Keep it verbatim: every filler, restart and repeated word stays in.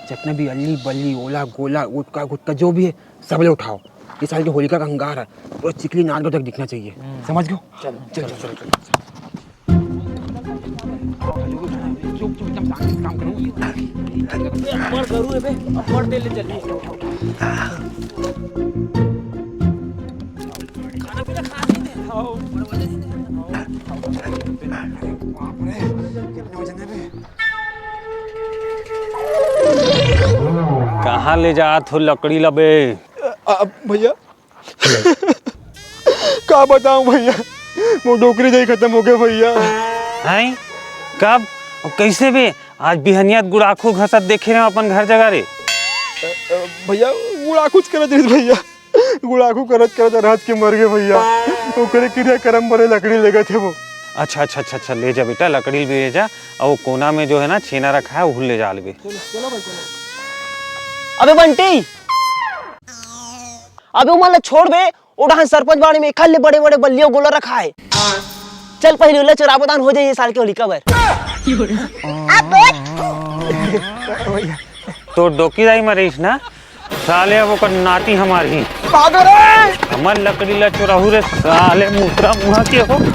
जितना भी अल्ली बल्ली, ओला गोला, गुटका गुटका जो भी है, सब ले उठाओ। ये साल के होलिका का अंगार है, पूरा चिकली नाटक तक दिखना चाहिए। समझ गयो? चलो, चलो, चलो, चलो। चुप, चुप, एकदम शांति से काम करो। अब्बड़ गरू है बे, अब्बड़ तेल ले चल। खाना पीना खा नहीं दे। बाप रे, कितने वजन है बे? कहाँ ले जात हो लकड़ी ला बे? अ, अ, भैया, का बताऊं भैया, वो डोकरी दही खत्म हो गया भैया। हैं? कब? और कैसे बे? आज बिहनिया गुड़ाखू घसत देखे रहे अपन घर जगह रे। अ, अ, भैया, गुड़ाखू च करत रहिस भैया, गुड़ाखू करत करत रात के मर गए भैया। ओकरे क्रिया करम बरे लकड़ी लेगत है वो। अच्छा, अच्छा, अच्छा, अच्छा, ले जा बेटा, लकड़ी भी ले जा। और वो कोना में जो है ना छेना रखा है, वो ले जा लेबे। अबे बंटी, अबे वो मन ला छोड़ बे, ओ डहन सरपंच बाड़ी में एखर ले बड़े-बड़े बल्लियो गोला रखा है। चल पहले ओला चोराबो दान हो जाए ये साल के होलिका बर। तो डोकी दाई मरीस ना, साले अब ओकर नाती हमार ही। हमर लकड़ी ला चोराहू रे साले मुतरा मुहा के हो।